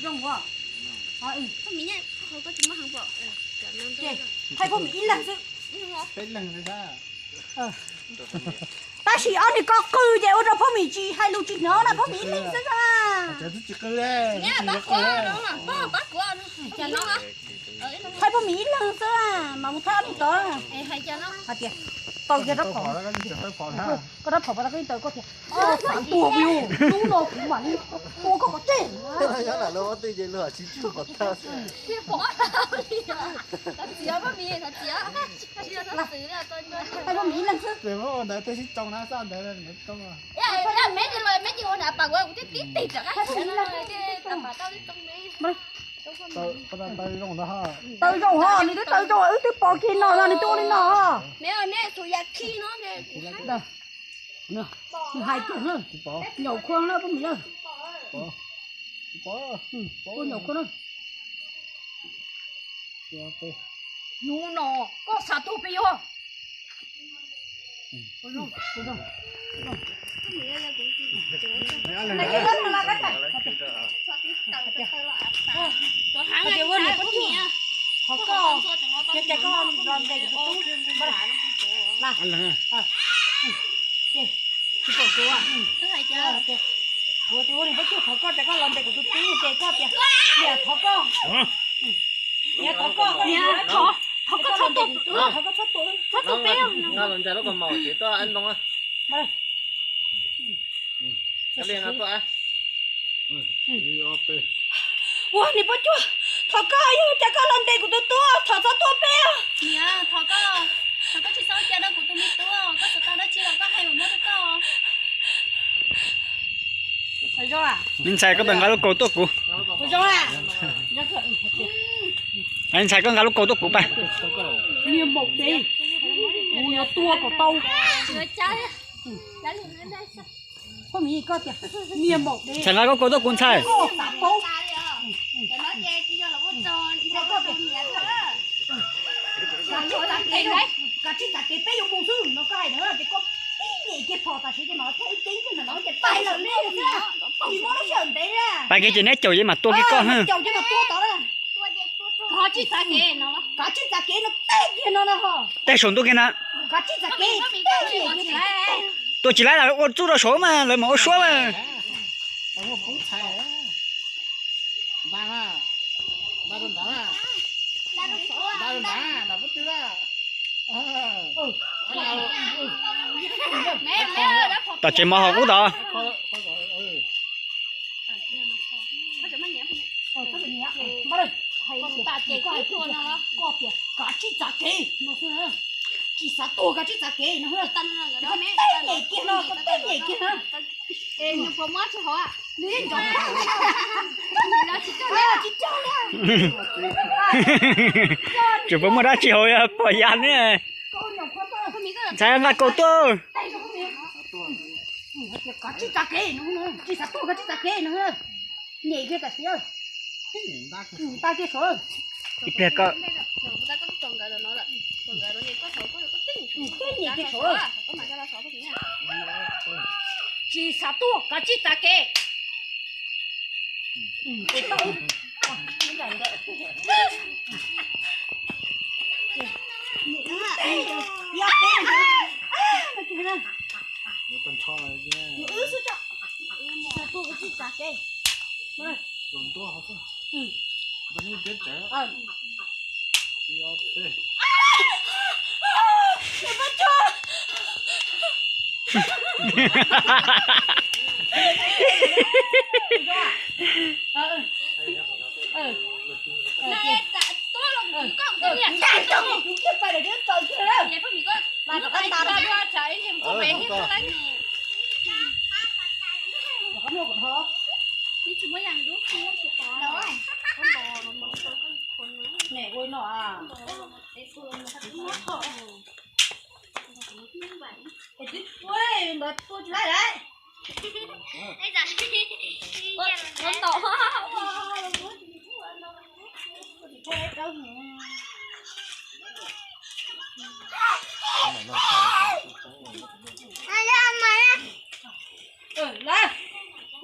Zoo. Phauj Mim ib leeg xwb. Tab sis ob niag ko qw ces ua rau Phauj Mim tsis hais lus tsis hnov na, Phauj Mim ib leeg xwb. Thaij Phauj Mim ib leeg xwb mas mus thaij ob niag tod. Hais tias tau kiag rab phom, koj rab phom pas tau koj taw koj tias, xav ntuag peb hnub no kuv mam li tua koj kom tseg. Thaij Phauj Mim ib leeg xwb. Taw zoo ho, nws twb taw zoo, wb twb pom kiag no no nws twb ua li no. Nws hais kiag, nyaum khua na Phauj Mim na. Ua nyaum khua na. Hnub no koj xav tuag peb yuav. Qhov koj, ces koj los ntes kuv tus tub. Tsis pom kuv. Kuv tias ua niam pab cuag, qhov koj tias koj los ntes kuv tus tub ces koj tias, niam thov koj, niam thov koj, thov koj txhob tua, thov koj txhob tua, txhob tua peb. Los ntsais lub kaus mom ces tuaj ntoo. Ua niam pab cuag, thov koj, yog cas koj los ntes kuv tus tub, thov txhob tua peb. Niam, thov koj, thov koj tsis txhob ua cas rau kuv tus me tub, koj xav tau dab tsi los koj hais mam muab rau koj. Me ntxhais, koj nqa lub kaus tuaj kuv. Me ntxhais, koj nqa lub kaus tuaj kuv pas. Niag maum dev, kuv yuav tua kom tau. Niag maum dev, ntxhais, nqa lub kaus tuaj kuv ntxhais. Koj xav paub. Kav tsij txav kev, kav tsij txav kev, peb yuav mus xwb no koj hais na ces koj tib nyem kiag phom tam sim no thiab wb ceeb kiag ntawm no ces pais lawm ne. Tsis muab lub sij hawm ntev na. Pais kiag ces neb caum ces mam tua kiag koj. Caum ces mam tua tod na. Kav tsij txav kev no, kav tsij txav kev no tej kiag no na ho. Tej saum ntuj kiag na. Kav tsij txav kev tej kiag. Tua tsis laib los ua txuj rau saud mas lawv mam ua suab mas. Tom tsev mov hauv qub tod. Koj tias kav tsij txav kev no xwb, tsis xav tuag kav tsij txav kev no. Koj tej nyem kiag no, koj tej nyem kiag no. Nws yeej ntsoov tsis raug li. Tseem puas muaj dab tsi hauv pom yas ne. Ntxhais, nqa kaus tuaj. Kav tsij txav kev no, tsis xav tuag kav tsij txav kev no. Nyem kiag tam sim. Nta kiag saud. Ib pliag koj. Tej nyem kiag saud. Tsis xav tuag kav tsij txav kev.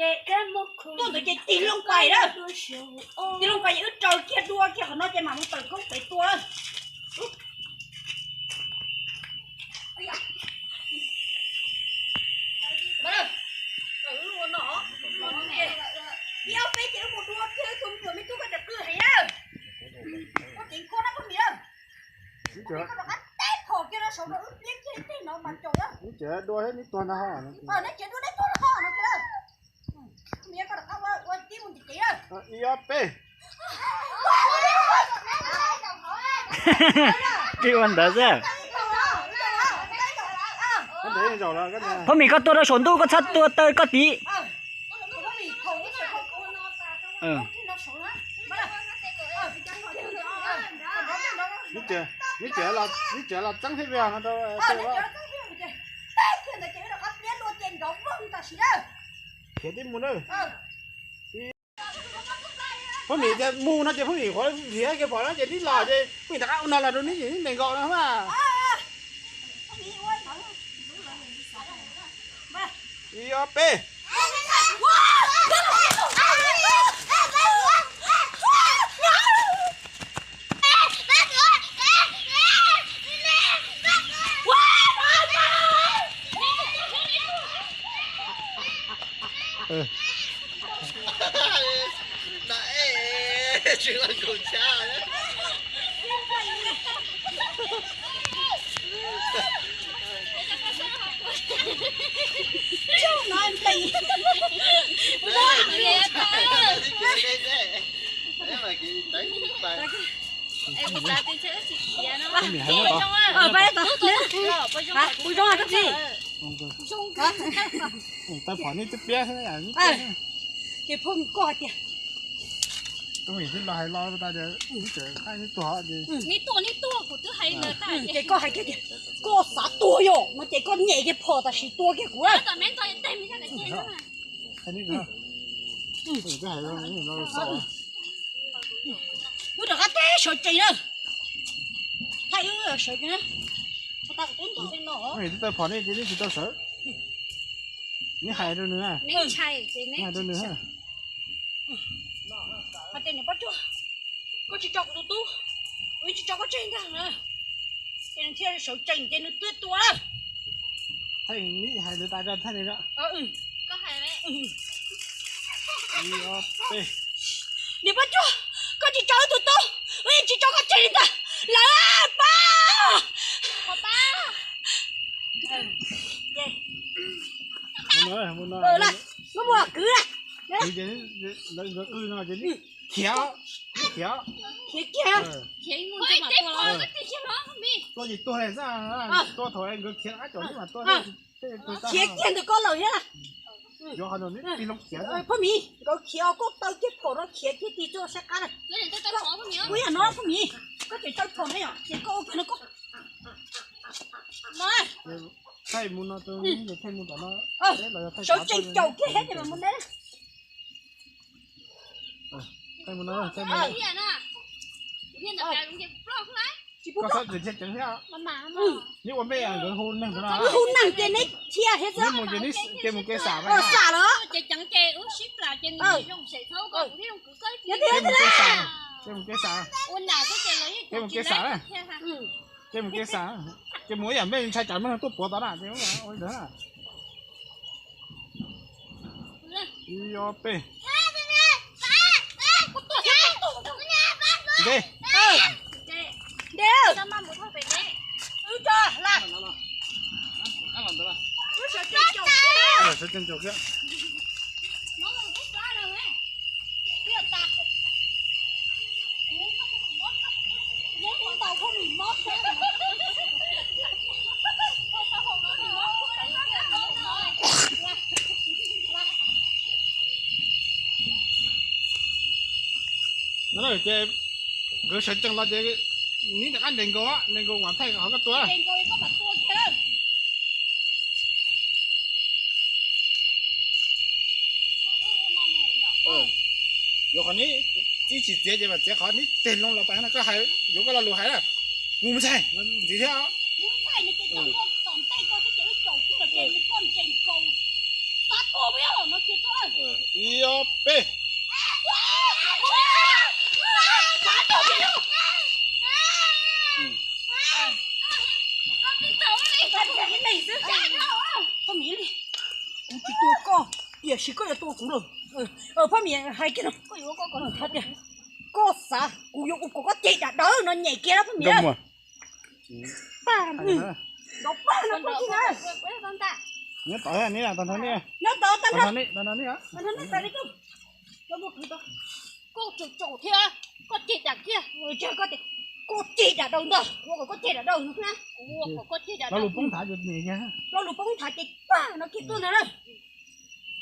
Tuaj ntawd ces tig loo pais lawm. Tig loo pais ces wb raws kiag dua kiag qhov no ces mam mus tawm koob pem tua lawm. Ib ob peb ces wb mus dua kiag tus me tub koj cov kwj heev lawm. Koj ceev koj na phooj ywg. Koj rov qab teb phom kiag rau saud rau wb piab kiag tej no mas caum lawm. Neb tseem dua thiab neb tuag ntag ho. Neb tseem dua neb tuag ntag ho no kiag lawm. Phooj ywg koj rov qab ua tib mus ntim cev lawm. Ib ob peb. Tib ua ntawd xwb. Phauj Mim, koj tua rau saum ntuj, koj txhob tua taw koj tid. Neb tseem los txeeb thiab vij no rau. Khiav tib mus na. Phauj Mim tias mus no ces Phauj Mim qhuav nrhiav kiag phom no ces neb los ces Phauj Mim rov qab ua no los rau neb ces neb ntes nkaus no mas. Ib ob peb. Kuv zoo koj txiv. Tau phom neb twb piab. Ces phauj Mim koj hais tias, tus twb los hais los tas ces neb tseem hais neb tuag ces neb tuag neb tuag kuv twb hais ntawd tas ces koj hais kiag tias koj xav tuag yom no ces koj nyem kiag phom tam sim tua kiag kuv. Wb rov qab teb sawv tsees na. Thaij wb sawv tsees na. Twb tau phom nej ces neb tsis tau sawv. Neb hais rau nws, neb hais rau nws. Hais tias niam Pob Tsuag, koj tsis tso kuv tus tub, kuv yeej tsis tso koj tseg ntag na. Ces nws thiaj sawv tsees ces nws twb tua lawm. Thaij neb hais ntawd tas thaij nws. Niam Pob Tsuag, koj tsis tso wb tus tub, wb yeej tsis tso koj tseg li ntag. Lawm pab. Muab mus kwv. Khiav, khiav, khiav kiag. Tua ces tuag xwb, tua thaum nkawd khiav qab caum neb mas tua. Khiav kiag ntawm koj lawm thiab. Yuav qhov no neb tig loo khiav. Phauj Mim, nkawd khiav koj taw kiag phom no khiav kiag tig tuaj saib qab na. Kuv yam no Phauj Mim, koj tseem taw phom ne yom, ces koj ua kiag no koj. Thaij mus no, thaij mus tom no. Sawv tsees caum kiag thiab ces mam mus neb. Thaij mus no, thaij mus no. Koj txhob tsis thiaj ceev thiab. Neb ua npe nkawd hu neeg ntawd no. Hu neeg ces neb thiaj thiab xwb. Neb mus ces neb ces mus kev xam, xam lawm. Ces mus kev xam, ces mus kev xam, ces mus kev xam, ces mus kev xam, ces mus ib yam npe ntshai tsam muaj neeg tuaj puav tod na ces ua li ntawd na. Ib ob peb. Nte. Sawv tsees caum kiag. No ces nkawd sawv tsees los ces neb rov qab nres nkaus, nres nkaus mas thaij qhov koj tua. Yuav qhov neb txib tsis txiav ces mam txiav qhov neb tig loo los pais no, koj hais yuav koj lo lus hais na. Mus mus txhais ntxiv thiab. Ib ob peb. Phob Mim, kuv tsis tua koj, tiam sis koj yuav tua kuv lawm. Phob Mim hais kiag no, koj xav kuv yuav ua kom koj ceg dam dawb no nyem kiag na Phob Mim. Nyob tod, nyob tod, koj tso tso thiab, koj ceg dam kiag, koj ceg dam daws ntag, ua kom koj ceg dam daws no na, lo lus poob nthav ces nyem kiag, lo lus poob nthav ces pag no kiag tuaj ntag na.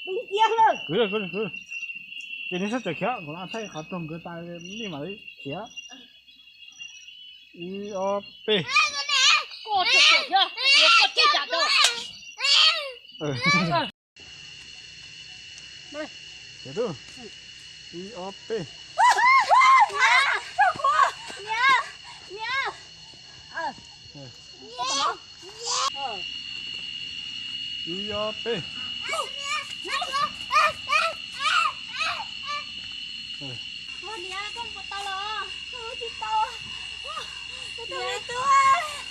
Dub nciab lawm. Kwv, kwv, kwv. Ces nws sab tseem khiav, kuv lam thaij qhov roog kwv tas nej mam li khiav. Ib ob peb. Koj ceg dam daws. Ib ob peb. Ib ob peb. Niam, koj mus tau los? Tsis tau, kuv tus me tub.